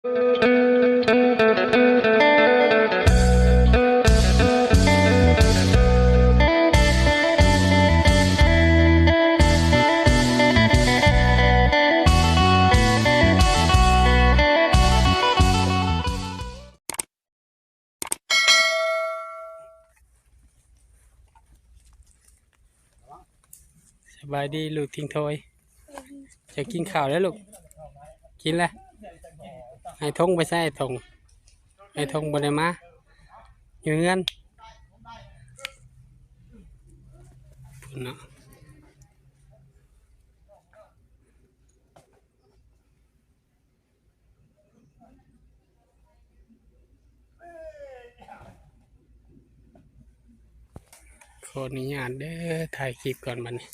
ສະບາຍດີລູກທິງໂທຍ ຈະກິນເຂົ້າແລ້ວລູກ ກິນແລ້ວ ອ້າຍທົງໄປໃສ? ອ້າຍທົງ ອ້າຍທົງບໍ່ໄດ້ມາ ຢູ່ເຮືອນພຸ້ນເນາະ. ຂໍອະນຸຍາດເດີ ຖ່າຍຄລິບກ່ອນບັດນີ້.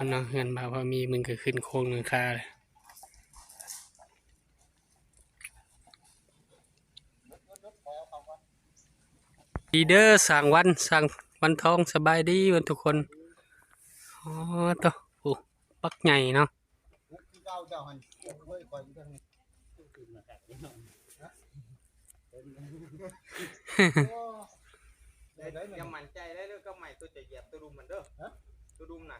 ເນາະ ເຮືອນບ່າວພາມີ ມັນກໍຂຶ້ນໂຄງຫຼັງຄາແລ້ວ. ດີເດີ ຊ່າງວັນ ຊ່າງວັນທອງ ສະບາຍດີເບິດທຸກຄົນ. ອໍ ໂຕ ໂອ້ ບັກໃຫຍ່ເນາະ. ຢ່າໝັ້ນໃຈເດີ ກັບໄມ້ໂຕຈະຢຽບໂຕດຸ່ມມັນເດີ ໂຕດຸ່ມນະ.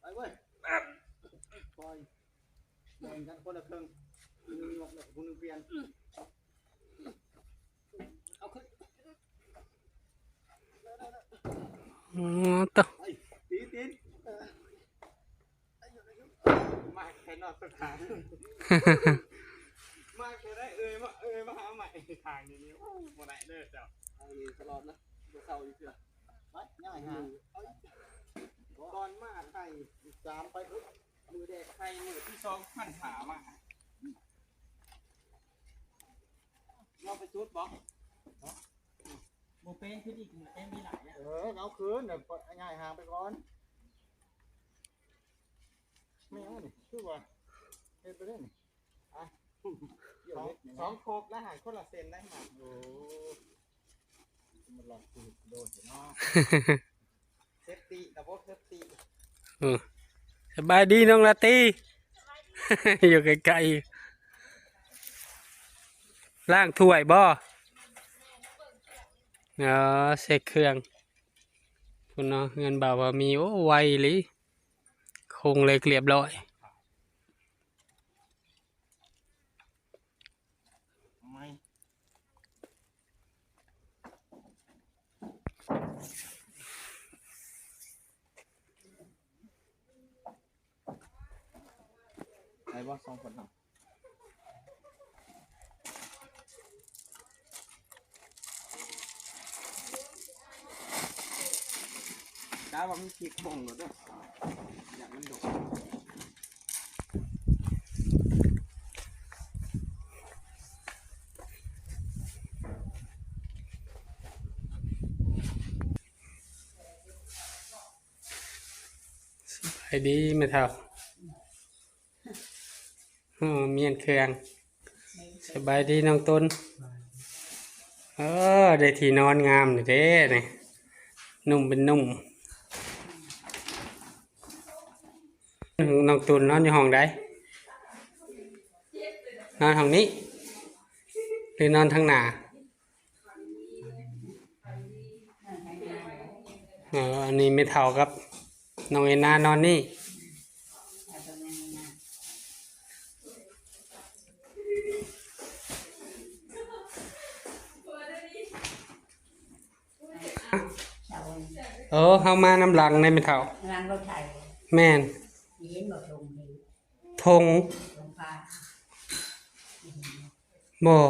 ໄປເວີ້ຍ ປ່ອຍ ແບ່ງກັນຄົນລະເຄິ່ງ ຜູ້ໜຶ່ງຍົກ ແລ້ວຜູ້ໜຶ່ງປ່ຽນ. ອໍ ຕະ ໄປ ຕີນ ຕີນ ມາແຄ່ນອກສະຖານ ມາແຄ່ໄດ້ເອີຍ ມາເອີຍ ມາຫາໃໝ່ທາງນີ້ ໂອ້ ບໍ່ໄດ້ເດີເຈົ້າ ທາງນີ້ຕະຫຼອດນະ ບໍ່ເຊົາຢູ່ເທື່ອ. ໄປ ຍ້າຍຫາ ຕອນມາໄຂ່ ສາມ ໄປພຸ້ນ ມື້ແດກໄຂ່ມື້ທີສອງພັນຫ້າມາ. ລອງໄປສູດບໍ່? ບໍ່ເປັນ ຄືອີກມື້ແຕ່ງມີຫຼາຍ. ເອີ ເອົາຄືນ ເດີ ຍ້າຍຫ່າງໄປກ່ອນ. ແມ່ນນີ້ ຄືວ່າເຮັດໄປເດ້ນີ້. ອ່ະ ສອງ ສອງຄົບແລ້ວ ໃຫ້ຄົນລະເຊັນໄດ້ມາ. ໂອ້ ມັນລອງຄືໂດດເນາະ. ເຊຟຕີ ລະບົບເຊຟຕີ. ເອີ ສະບາຍດີນ້ອງລາຕີ ຢູ່ໄກໆ. ລ້າງຖ້ວຍບໍ່? ອໍ ເຊັກເຄື່ອງ. ພຸ້ນເນາະ ເຮືອນບ່າວພາມີ ໂອ້ ໄວອີ່ຫຼີ ໂຄງເຫຼັກລຽບຮ້ອຍ. ໄດ້ບໍ່ ສອງຄົນເຮົາ? ກະວ່າມີທີ່ຄົງໂລດເດີ ຢ້ານມັນດົກ. ສະບາຍດີແມ່ເຖົ້າ. ໂອ້ ມ້ຽນເຄື່ອງ. ສະບາຍດີນ້ອງຕຸນ. ເອີ ໄດ້ທີ່ນອນງາມນີ້ເດ້ນີ້ ນຸ່ມເປັນນຸ່ມ. ນ້ອງຕຸນນອນຢູ່ຫ້ອງໃດ? ນອນຫ້ອງນີ້ ຫຼືນອນທາງໜ້າ? ເອີ ອັນນີ້ແມ່ເຖົ້າກັບນ້ອງເອນນານອນນີ້. ເອີ ເຮົາມານຳຫຼັງໃນແມ່ເຖົ້າ. ຫຼັງລົດໄຖ. ແມ່ນ. ເຫັນບໍ່ ຖົງນີ້? ຖົງ. ຖົງຜ້າ. ບໍ່.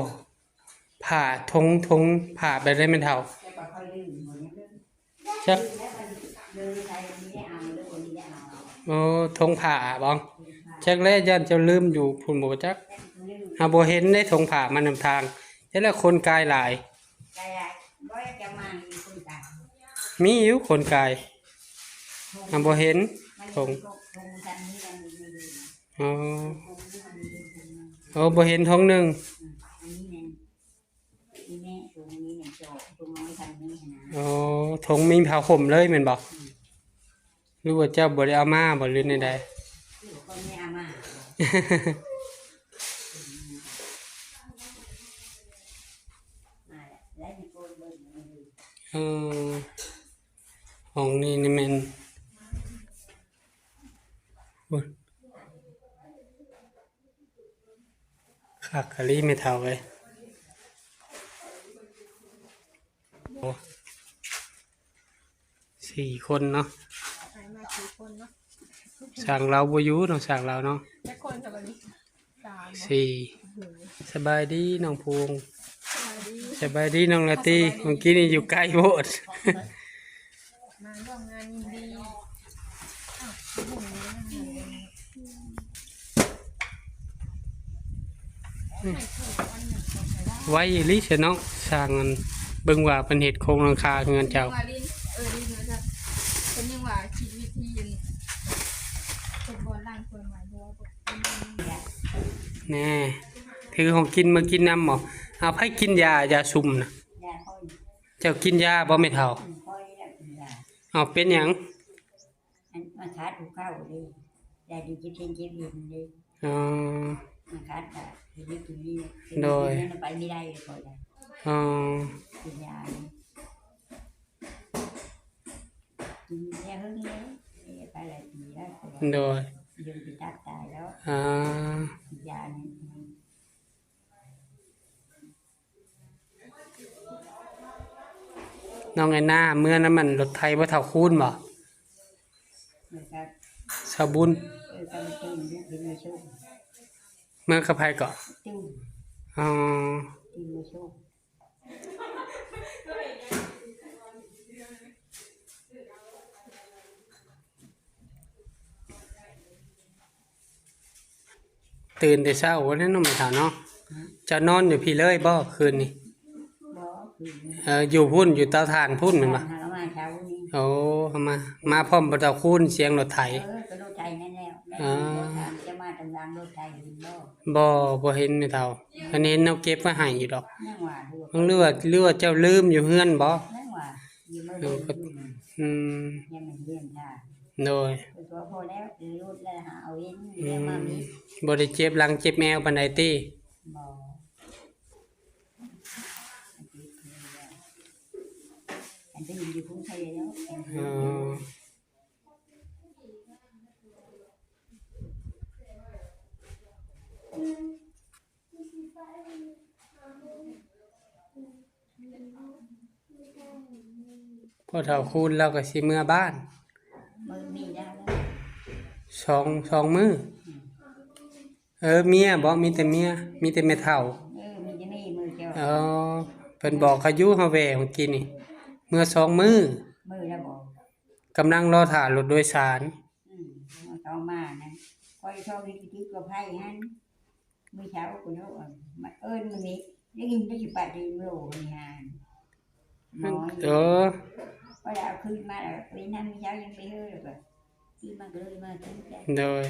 ຜ້າ ຖົງ ຖົງຜ້າແບບໃດແມ່ເຖົ້າ? ຈັກ ໂອ້ ຖົງຜ້າບໍ? ຈັກແລ້ວ ຢ້ານເຈົ້າລືມຢູ່ພຸ້ນບໍ່ຈັກ. ຫາບໍ່ເຫັນເດ້ ຖົງຜ້າມານຳທາງ. ຈັກແລ້ວ ຄົນກາຍຫຼາຍ. ມີຢູ່ຄົນກາຍ ຫາບໍ່ເຫັນຖົງ. ອໍ ໂອ້ ບໍ່ເຫັນຖົງໜຶ່ງ. ອໍ ຖົງມີຜ້າຫົ່ມເລີຍແມ່ນບໍ່? ຫຼືວ່າເຈົ້າບໍ່ໄດ້ເອົາມາບໍ່ ຫຼືແນວໃດ? ເອີ ຫ້ອງນີ້ນີ້ແມ່ນ ໂອ້ຍ ຄັກອີ່ຫຼີແມ່ເຖົ້າເອີຍ. ໂອ້ ສີ່ຄົນເນາະ ໃຫ້ມາສີ່ຄົນເນາະ. ຊ່າງລາວບໍ່ຢູ່ເນາະ ຊ່າງລາວເນາະ. ຈັກຄົນຊະບັດນີ້? ສາມ ສີ່. ໂອ້ໂຫ ສະບາຍດີນ້ອງພູງ. ສະບາຍດີ ສະບາຍດີນ້ອງລາຕີ. ສະບາຍດີ ມື້ກີ້ນີ້ຢູ່ໄກໂພດ. ມາຮ່ວມງານຍິນດີ. ໄວອີ່ຫຼີເຊເນາະ ຊ່າງອັນ ເບິ່ງວ່າເພິ່ນເຮັດໂຄງຫຼັງຄາເຮືອນເຈົ້າ. ເອີ ເພິ່ນຍັງວ່າຄິດວິທີອັນ ເຮັດບ່ອນລ້າງຖ້ວຍໃໝ່ ເພາະວ່າ ແນ່ ຖືຂອງກິນມາກິນນຳບໍ? ເອົາ ໃຜກິນຢາ ຢາຊຸມນະ? ເຈົ້າກິນຢາບໍ່ແມ່ເຖົ້າ? ເອົາ ເປັນຫຍັງ? ອັນມາຂັດຫົວເຂົ່າເດ້ ໄດ້ດີເຈັບເສັ້ນເຈັບເອັນເດ້. ອໍ ມາຂັດກະເຮັດໃຫ້ກິນນີ້ ໂດຍ ໄປບໍ່ໄດ້ເລີຍຂ້ອຍນະ. ອໍ ກິນຢານີ້ ກິນຢາເຫິງເດ້ ໄປຫຼາຍປີແລ້ວ. ໂດຍ ເດີນໄປຕັດຕາຍແລ້ວ. ອໍ ກິນຢານີ້ ນ້ອງແອນນາ ເມືອນຳອັນລົດໄຖບໍ່ ເຖົ້າຄູນບໍ່? ສາວບຸນ. ເອີ ກັບຕູ້ ເມືອກັບໃຜເກາະ? ຕູ້ ອໍ ຕູ້ ຕື່ນແຕ່ເຊົ້າພຸ້ນແຫຼະເນາະ ແມ່ເຖົ້າເນາະ. ເຈົ້ານອນຢູ່ພີ້ເລີຍບໍ່ຄືນນີ້? ບໍ່ ຄືນນີ້ ເອີ ຢູ່ພຸ້ນ ຢູ່ເຕົາຖ່ານພຸ້ນແມ່ນບໍ່? ເຮົາມາເຊົ້ານີ້. ໂອ້ ເຮົາມາ ມາພ້ອມພໍ່ເຖົ້າຄູນ ສຽງລົດໄຖ. ເອີ ກໍລົດໄຖນັ້ນແຫຼະ. ອໍ ຈະມາຕາມຫຼັງລົດໄຖເຫັນບໍ່? ບໍ່ ບໍ່ເຫັນແມ່ເຖົ້າ. ອັນນີ້ເຫັນເຮົາເກັບໄວ້ໃຫ້ຢູ່ດອກ. ຍັງວ່າ ຫຼືວ່າ ຫຼືວ່າເຈົ້າລືມຢູ່ເຮືອນບໍ່? ຍັງວ່າ ຢູ່ເມືອງອື່ນ. ອືມ ຍັງເຮືອນທ່າ. ໂດຍ ກໍພໍແລ້ວ ລົດແລ້ວຫາເອົາເອງ. ອືມ ແລ້ວມາມີ ບໍ່ໄດ້ເຈັບຫຼັງເຈັບແອວປານໃດຕິ? ບໍ່ ອັນໄປຢູ່ກຸງເທບແລ້ວ. ອໍ ພໍ່ເຖົ້າຄູນລາວກໍຊິເມືອບ້ານ ມື້ນີ້ລາວ ສອງ ສອງມື້. ອືມ ເອີ ເມຍບໍ? ມີແຕ່ເມຍ ມີແຕ່ແມ່ເຖົ້າ. ເອີ ມີແຕ່ເມຍ ມື້ເຈົ້າ. ອໍ ເພິ່ນບອກເຂົາຢູ່ ເຮົາແວ່ມື້ກີ້ນີ້ ເມືອສອງມື້. ມື້ລະບໍ? ກຳລັງລໍຖ້າລົດໂດຍສານ. ອືມ ເຂົາມານະ ຂ້ອຍຊອກຢູ່ທີ່ກອໄຜ່ຫັ້ນ. ມື້ເຊົ້າພຸ້ນເນາະ ມາເອີ້ນມື້ນີ້ ໄດ້ຍິນໄດ້ຊິປະຕິໂລກນີ້ຫັ້ນ. ມັນ ໝໍຢູ່ ເອີ ກໍໄດ້ເອົາຄືນມາແລ້ວ ເວນນັ້ນມື້ເຊົ້າຍັງໄປເຮີ ແລ້ວກໍຄືນມາ ກໍເລີຍມາຄືນ. ໂດຍ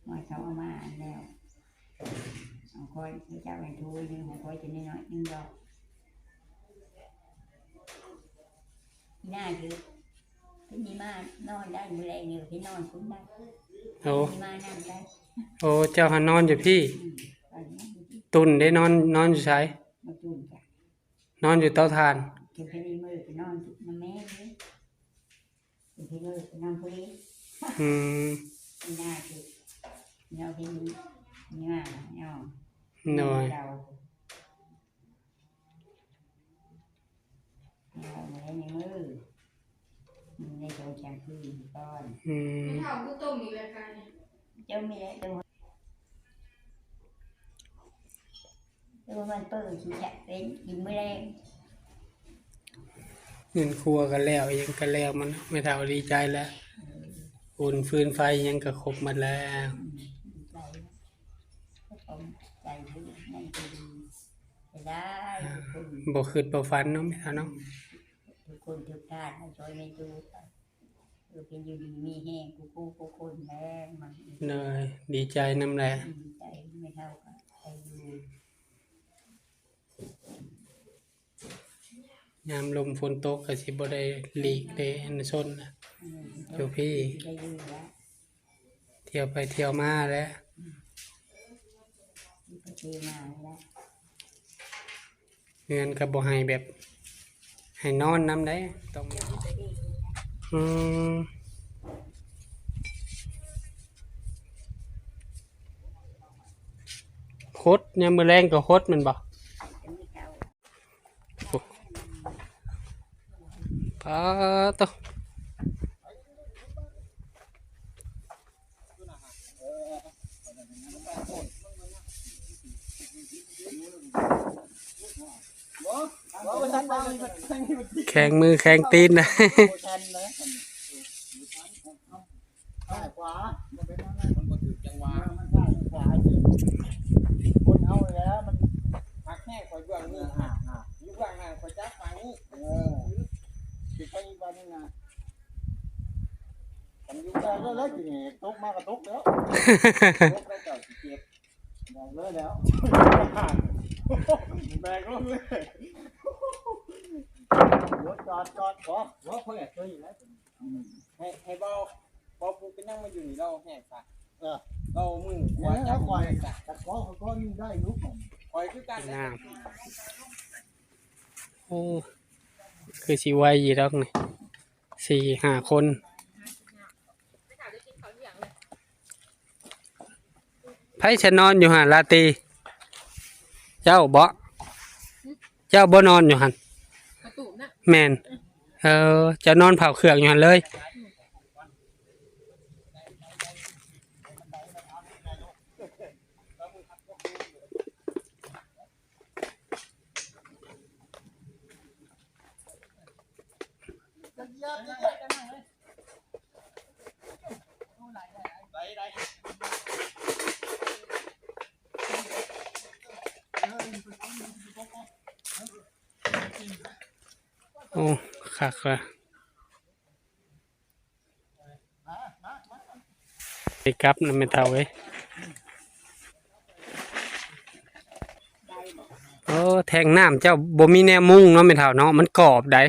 ມາເຂົາເອົາມາອັນແລ້ວ ຂອງຂ້ອຍ ເຈົ້າໄດ້ໂທໜຶ່ງ ຂອງຂ້ອຍຈະນ້ອຍໆໜຶ່ງດອກ. ອີ່ໜ້າຄື ເພິ່ນຊິມານອນໄດ້ ມື້ແລງນີ້ເພິ່ນນອນພຸ້ນໄດ້. ໂອ້ ເພິ່ນຊິມານຳໄດ້. ໂອ້ ເຈົ້າຫານອນຢູ່ພີ້. ອືມ ຕຸ່ນເດ້ ນອນ ນອນຢູ່ໃສ? ບໍ່ຕຸ່ນຈ້ະ ນອນຢູ່ເຕົາຖ່ານ. ເພິ່ນມີມື້ໄປນອນນຳແມ່ເດ້ ເພິ່ນມີມື້ໄປນອນພຸ້ນເດ້. ອືມ ອີ່ໜ້າຄື ເນາະ ເພິ່ນມີງານເນາະ. ໂດຍ ເຈົ້າ ເອົາໄວ້ໃນມື ໃນສອງສາມຄືນກ່ອນ. ອືມ ເຈົ້າມີແລ້ວ ເຈົ້າມີແລ້ວ. ແຕ່ວ່າມັນເປີດຊິຈະເປັນກິນມື້ແລງ. ເຮືອນຄົວກໍແລ້ວ ຫຍັງກໍແລ້ວ ມັນ ແມ່ເຖົ້າດີໃຈແລ້ວ. ເອີ ອຸ່ນຟືນໄຟຫຍັງກໍຄົບໝົດແລ້ວ. ອືມ ດີໃຈ ຂອບໃຈເດີ ຍັງກໍດີ ເສຍດາຍ ອ່າ ທຸກຄົນ ບໍ່ຄິດບໍ່ຝັນເນາະແມ່ເຖົ້າເນາະ. ອືມ ທຸກຄົນທຸກທ່ານໃຫ້ຊ່ອຍແມ່ຕູ້ ເອີ ເປັນຢູ່ດີມີແຮງ ຄູ່ໆ ຄູ່ຄົນແຫຼະ ມັນ ໂດຍ ດີໃຈນຳແຫຼະ ດີໃຈ ແມ່ເຖົ້າກໍໄດ້ຢູ່. ຍາມລົມຝົນຕົກກໍຊິບໍ່ໄດ້ຫຼີກໄດ້ອັນຊົນນະ ອືມ ຢູ່ພີ້ ໄດ້ຢູ່ແລ້ວ ທ່ຽວໄປທ່ຽວມາແຫຼະ ອືມ ໄປທ່ຽວມາແລ້ວ. ເຮືອນກໍບໍ່ໃຫ້ແບບ ໃຫ້ນອນນຳໃດ ຕ້ອງ ອືມ ຫົດ ຍາມມື້ແລງກໍຫົດແມ່ນບໍ່? ໂອ້ ປາໂຕ ແຂງມືແຂງຕີນນະ. ຊ້າຍຂວາ ມັນເປັນແນວນັ້ນ ມັນບໍ່ຖືກຈັງຫວະ ເອີ ມັນຊ້າຍມັນຂວາ ຄົນເຮົານີ້ແຫຼະ ມັນຮັກແຮງ ຂ້ອຍເບື້ອງນີ້ ເອີ ຢູ່ເບື້ອງນັ້ນ ຂ້ອຍຈັບປານນີ້ ເອີ ຊິໄປອີກບາດໜຶ່ງນະ ຄັນຢູ່ໄກແລ້ວ ແລ້ວຊິຕົກມາກໍຕົກແລ້ວ ຕົກແລ້ວເຈົ້າຊິເຈັບ ແບກເລີຍແລ້ວ ແບກລົງເລີຍ ໂອ້ ຈອດ ຈອດ ຂໍ ຂໍເພິ່ນເລີຍແລ້ວ. ອືມ ໃຫ້ ໃຫ້ເບົາ ເບົາປູເປັນຫຍັງມາຢູ່ນີ້ ລາວແຮງຊະ ເອີ ລາວມືຂວາຈັບມືຊະ ແຕ່ຂໍ ຂໍນີ້ໄດ້ຢູ່ ຂ້ອຍຄືກັນ ໂອ້ ຄືຊິໄວຢູ່ດອກນີ້ ສີ່ຫ້າຄົນ. ໃຜຊະນອນຢູ່ຫັ້ນລາຕີ? ເຈົ້າບໍ? ເຈົ້າບໍ່ນອນຢູ່ຫັ້ນ? ປະຕູນະ? ແມ່ນ. ເອີ ເຈົ້ານອນເຝົ້າເຄື່ອງຢູ່ຫັ້ນເລີຍ. ໂອ້ ຄັກລະ. ໄປກັບນຳແມ່ເຖົ້າເອີຍ. ໂອ້ ແທງນ້ຳເຈົ້າບໍ່ມີແນວມຸງເນາະແມ່ເຖົ້າເນາະ ມັນກອບໃດ໋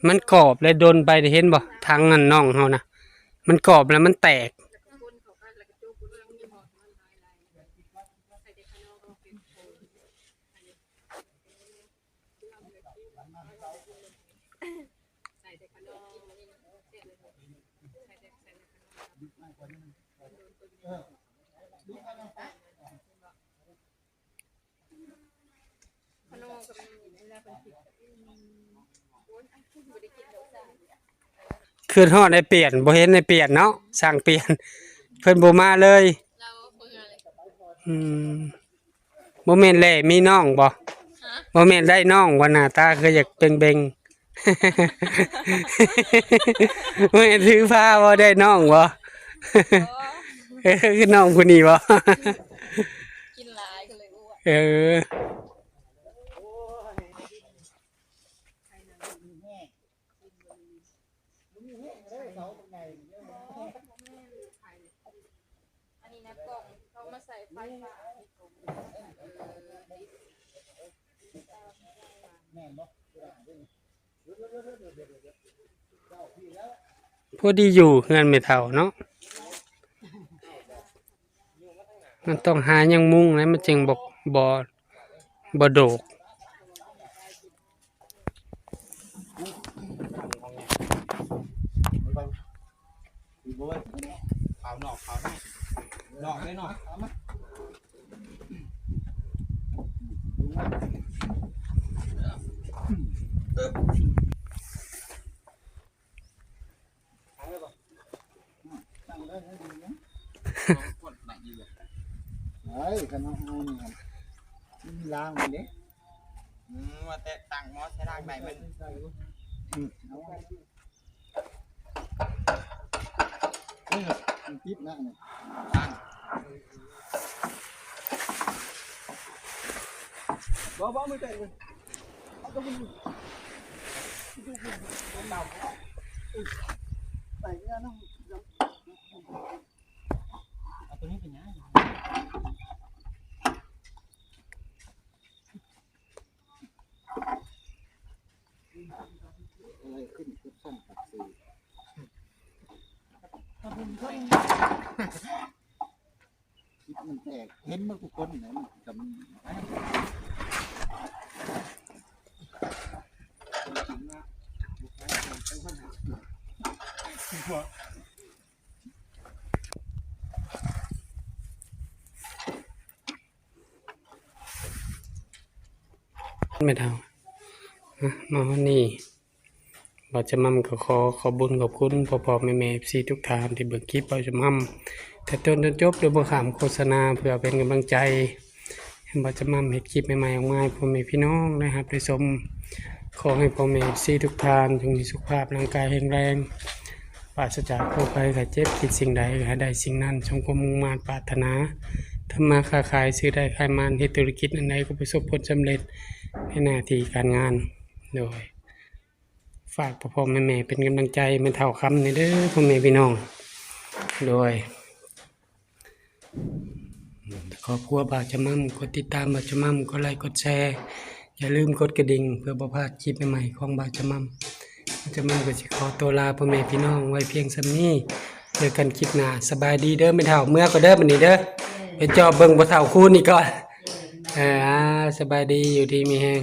ມັນກອບແລ້ວດົນໄປ ເຫັນບໍ່ ຖັງນັ້ນນ້ອງເຮົານະ ມັນກອບແລ້ວມັນແຕກ. ຄຶດຮອດໄອ້ປ່ຽນ ບໍ່ເຫັນໄອ້ປ່ຽນເນາະ ຊ່າງປ່ຽນ ເພິ່ນບໍ່ມາເລີຍ. ອືມ. ບໍ່ແມ່ນແຫຼະມີນ້ອງບໍ່? ຮະ? ບໍ່ແມ່ນໄດ້ນ້ອງບໍ່? ໜ້າຕາຄືຢາກເບັງໆ ບໍ່ແມ່ນຖືພາບໍ່? ໄດ້ນ້ອງບໍ່? ອໍ ເອີ ຄືນ້ອງຜູ້ນີ້ບໍ່? ກິນຫຼາຍກໍເລີຍອ້ວນ. ເອີ. ອັນນີ້ນະ ກ່ອງເຂົາມາໃສ່ໄຟຟ້າ ແມ່ນບໍ່? ພໍດີຢູ່ເຮືອນແມ່ເຖົ້າເນາະ ມັນຕ້ອງຫາຫຍັງມຸງແລ້ວ ມັນຈຶ່ງບໍ່ ບໍ່ ບໍ່ໂດກ. ຂາວນອກຂາວໃນ ນອກເດ້ເນາະ. ເອີ ຄັນເຮົາເອົານີ້ຫັ້ນ ລ້າງມັນເດ້. ອືມ ວ່າແຕ່ຕັ້ງໝໍ້ໃສ່ລ້າງໄດ້ມັນ ອືມ ເອົາ ເອີ ມັນຕິດນະນີ້ ຕັ້ງ ບໍ່ ບໍ່ ມັນເປັນ ເອົາຕົວມັນ ໄປເນາະ ເອົາຕົວນີ້ໄປຫຍັງ? ຄລິບມັນແຕກ ເຫັນໝົດທຸກຄົນນະ ມັນກະມີ ແມ່ເຖົ້າ ມາຮອດນີ້ ບ່າວຈະໝ່ຳກໍຂໍຂອບບຸນຂອບຄຸນພໍ່ໆແມ່ໆ ເອັຟຊີ ທຸກທ່ານທີ່ເບິ່ງຄລິບບ່າວຈະໝ່ຳ ແຕ່ຕົ້ນຈົນຈົບ ໂດຍບໍ່ຂ້າມໂຄສະນາ ເພື່ອເປັນກຳລັງໃຈໃຫ້ບ່າວຈະໝ່ຳເຮັດຄລິບໃໝ່ໆອອກມາໃຫ້ພໍ່ແມ່ພີ່ນ້ອງໄດ້ຮັບໄດ້ຊົມ. ຂໍໃຫ້ພໍ່ແມ່ ເອັຟຊີ ທຸກທ່ານ ຈົ່ງມີສຸຂະພາບຮ່າງກາຍແຂງແຮງ ປາສະຈາກໂລກໄພໄຂ້ເຈັບ, ຄິດສິ່ງໃດໃຫ້ໄດ້ສິ່ງນັ້ນ ສົມຄວາມມຸ່ງມາດປາດຖະໜາ, ທຳມາຄ້າຂາຍ ຊື້ໄດ້ຂາຍໝານ, ເຮັດທຸລະກິດອັນໃດກໍປະສົບຜົນສຳເລັດໃນໜ້າທີ່ການງານ. ໂດຍ ຝາກພໍ່ໆແມ່ໆເປັນກຳລັງໃຈແມ່ເຖົ້າຄຳແດ່ເດີພໍ່ແມ່ພີ່ນ້ອງ. ໂດຍ ຄອບຄົວບ່າວຈະໝ່ຳ ກົດຕິດຕາມບ່າວຈະໝ່ຳ ກົດໄລກ໌ ກົດແຊ ຢ່າລືມກົດກະດິ່ງ ເພື່ອບໍ່ພາດຄລິບໃໝ່ໆຂອງບ່າວຈະໝ່ຳ. ບ່າວຈະໝ່ຳກໍຊິຂໍຕົວລາພໍ່ແມ່ພີ່ນ້ອງໄວ້ພຽງສ່ຳນີ້ ເຈີກັນຄລິບໜ້າ. ສະບາຍດີເດີແມ່ເຖົ້າ ເມືອກ່ອນເດີບັດນີ້ເດີ ໄປຈອບເບິ່ງພໍ່ເຖົ້າຄູນນີ້ກ່ອນ. ເອີ ອ່າ ສະບາຍດີ ຢູ່ດີມີແຮງ.